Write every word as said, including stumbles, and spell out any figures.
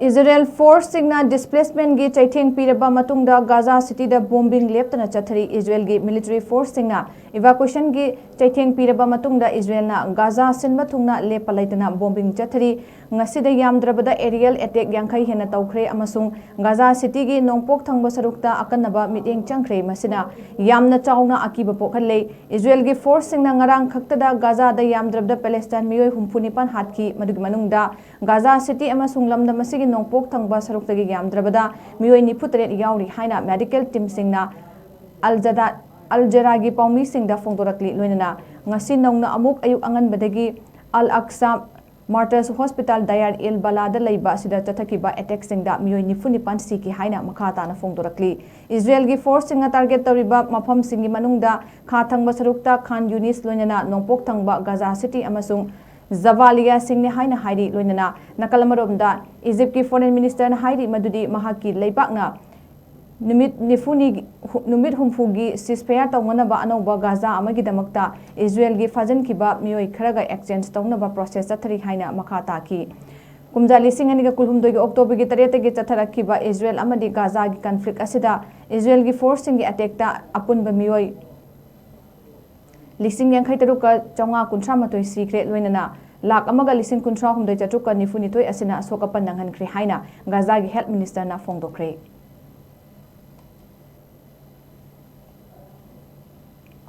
Israel ꯐꯣꯔꯁꯁꯤꯡꯅ ꯗꯤꯁꯄ꯭ꯂꯦꯁꯃꯦꯟꯒꯤ ꯆꯩꯊꯦꯡ ꯄꯤꯔꯕ ꯃꯇꯨꯡꯗ ꯒꯥꯖꯥ ꯁꯤꯇꯤꯗ ꯕꯣꯝꯕꯤꯡ ꯂꯦꯞꯇꯅ ꯆꯠꯊꯔꯤ꯫ ꯏꯖꯔꯦꯜꯒꯤ ꯃꯤꯂꯤꯇꯔꯤ ꯐꯣꯔꯁꯁꯤꯡꯅ ꯏꯚꯥꯀꯨꯑꯦꯁꯟꯒꯤ ꯆꯩꯊꯦꯡ ꯄꯤꯔꯕ ꯃꯇꯨꯡꯗ ꯏꯖꯔꯦꯜꯅ ꯒꯥꯖꯥ ꯁꯤꯟꯕ ꯊꯨꯡꯅ ꯂꯦꯞꯄ ꯂꯩꯇꯅ ꯕꯣꯝꯕꯤꯡ ꯆꯠꯊꯔꯤ꯫ ꯉꯁꯤꯗ ꯌꯥꯝꯗ꯭ꯔꯕꯗ ꯑꯦꯔꯤꯌꯦꯜ ꯑꯦꯇꯦꯛ ꯌꯥꯡꯈꯩ ꯍꯦꯟꯅ ꯇꯧꯈ꯭ꯔꯦ ꯑꯃꯁꯨꯡ ꯒꯥꯖꯥ ꯁꯤꯇꯤꯒꯤ ꯅꯣꯡꯄꯣꯛ ꯊꯪꯕ ꯁꯔꯨꯛꯇ ꯑꯀꯟꯅꯕ ꯃꯤꯠꯌꯦꯡ ꯆꯪꯈ꯭ꯔꯦ꯫ ꯃꯁꯤꯅ ꯌꯥꯝꯅ ꯆꯥꯎꯅ ꯑꯀꯤꯕ ꯄꯣꯛꯍꯜꯂꯦ꯫ ꯏꯖꯔꯦꯜꯒꯤ ꯐꯣꯔꯁꯁꯤꯡꯅ ꯉꯔꯥꯡ ꯈꯛꯇꯗ ꯒꯥꯖꯥꯗ ꯌꯥꯝꯗ꯭ꯔꯕꯗ ꯄꯦꯂꯦꯁꯇꯥꯏꯟ ꯃꯤꯑꯣꯏ ꯍꯨꯝꯐꯨ ꯅꯤꯄꯥꯟ ꯍꯥꯠꯈꯤ, ꯃꯗꯨꯒꯤ ꯃꯅꯨꯡꯗ ꯒꯥꯖꯥ ꯁꯤꯇꯤ ꯑꯃꯁꯨꯡ ꯂꯝꯗꯝ ꯑꯁꯤꯒꯤ ꯅꯣꯡꯄꯣꯛ ꯊꯪꯕ ꯁꯔꯨꯛꯇꯒꯤ ꯌꯥꯝꯗ꯭ꯔꯕꯗ ꯃꯤꯑꯣꯏ ꯅꯤꯐꯨ ꯇꯔꯦꯠ ꯌꯥꯎꯔꯤ ꯍꯥꯏꯅ ꯃꯦꯗꯤꯀꯦꯜ ꯇꯤꯝꯁꯤꯡꯅ ꯑꯜ ꯖꯗꯥ-, ꯑꯜ ꯖꯔꯥꯒꯤ ꯄꯥꯎꯃꯤꯁꯤꯡꯗ ꯐꯣꯡꯗꯣꯔꯛꯂꯤ꯫ ꯂꯣꯏꯅꯅ ꯉꯁꯤ ꯅꯧꯅ ꯑꯃꯨꯛ ꯑꯌꯨꯛ ꯑꯉꯟꯕꯗꯒꯤ ꯑꯜ ꯑꯛꯁꯥ ꯃꯥꯔꯇꯔꯁ ꯍꯣꯁꯄꯤꯇꯥꯜ ꯗꯌꯥꯔ ꯏꯜ ꯕꯂꯥꯗ ꯂꯩꯕ ꯑꯁꯤꯗ ꯆꯠꯊꯈꯤꯕ ꯑꯦꯇꯦꯛꯁꯤꯡꯗ ꯃꯤꯑꯣꯏ ꯅꯤꯐꯨ ꯅꯤꯄꯥꯟ ꯁꯤꯈꯤ ꯍꯥꯏꯅ ꯃꯈꯥ ꯇꯥꯅ ꯐꯣꯡꯗꯣꯔꯛꯂꯤ꯫ ꯏꯖꯔꯦꯜꯒꯤ ꯐꯣꯔꯁꯁꯤꯡꯅ ꯇꯥꯔꯒꯦꯠ ꯇꯧꯔꯤꯕ ꯃꯐꯝꯁꯤꯡꯒꯤ ꯃꯅꯨꯡꯗ ꯈꯥ ꯊꯪꯕ ꯁꯔꯨꯛꯇ ꯈꯥꯟ ꯌꯨꯅꯤꯁ, ꯂꯣꯏꯅꯅ ꯅꯣꯡꯄꯣꯛ ꯊꯪꯕ ꯒꯥꯖꯥ ꯁꯤꯇꯤ ꯑꯃꯁꯨꯡ ꯖꯕꯥꯂꯤꯌꯥꯁꯤꯡꯅꯤ ꯍꯥꯏꯅ ꯍꯥꯏꯔꯤ꯫ ꯂꯣꯏꯅꯅ ꯅꯥꯀꯜ ꯑꯃꯔꯣꯝꯗ ꯏꯖꯤꯞꯀꯤ ꯐꯣꯔꯦꯟ ꯃꯤꯅꯤꯁꯇꯔꯅ ꯍꯥꯏꯔꯤ ꯃꯗꯨꯗꯤ ꯃꯍꯥꯛꯀꯤ ꯂꯩꯕꯥꯛꯅ ꯅꯨꯃꯤꯠ ꯅꯤꯐꯨꯅꯤ, ꯍꯨ-, ꯅꯨꯃꯤꯠ ꯍꯨꯝꯐꯨꯒꯤ ceasefire ꯇꯧꯅꯅꯕ ꯑꯅꯧꯕ ꯒꯥꯖꯥ ꯑꯃꯒꯤꯗꯃꯛꯇ ꯏꯖꯔꯦꯜꯒꯤ ꯐꯥꯖꯤꯟꯈꯤꯕ ꯃꯤꯑꯣꯏ ꯈꯔꯒ exchange ꯇꯧꯅꯕ process ꯆꯠꯊꯔꯤ ꯍꯥꯏꯅ ꯃꯈꯥ ꯇꯥꯈꯤ꯫ ꯀꯨꯝꯖꯥ ꯂꯤꯁꯤꯡ ꯑꯅꯤꯒ ꯀꯨꯟꯍꯨꯝꯗꯣꯏꯒꯤ ꯑꯣꯛꯇꯣꯕꯔꯒꯤ ꯇꯔꯦꯠꯇꯒꯤ ꯆꯠꯊꯔꯛꯈꯤꯕ ꯏꯖꯔꯦꯜ ꯑꯃꯗꯤ ꯒꯥꯖꯥꯒꯤ conflict ꯑꯁꯤꯗ ꯏꯖꯔꯦꯜꯒꯤ ꯐꯣꯔꯁꯁꯤꯡꯒꯤ ꯑꯦꯇꯦꯛꯇ ꯑꯄꯨꯟꯕ ꯃꯤꯑꯣꯏ ꯂꯤꯁꯤꯡ ꯌꯥꯡꯈꯩ ꯇꯔꯨꯛꯀ ꯆꯥꯝꯃꯉꯥ ꯀꯨꯟꯊ꯭ꯔꯥ ꯃꯥꯊꯣꯏ ꯁꯤꯈ꯭ꯔꯦ, ꯂꯣꯏꯅꯅ ꯂꯥꯈ ꯑꯃꯒ ꯂꯤꯁꯤꯡ ꯀꯨꯟꯊ꯭ꯔꯥ ꯍꯨꯝꯗꯣꯏ ꯆꯥꯇ꯭ꯔꯨꯛꯀ ꯅꯤꯐꯨ ꯅꯤꯊꯣꯏ ꯑꯁꯤꯅ ꯑꯁꯣꯛ ꯑꯄꯟ ꯅꯪꯍꯟꯈ꯭ꯔꯦ ꯍꯥꯏꯅ ꯒꯥꯖꯥꯒꯤ health minister ꯅ ꯐꯣꯡꯗꯣꯛꯈ꯭ꯔꯦ꯫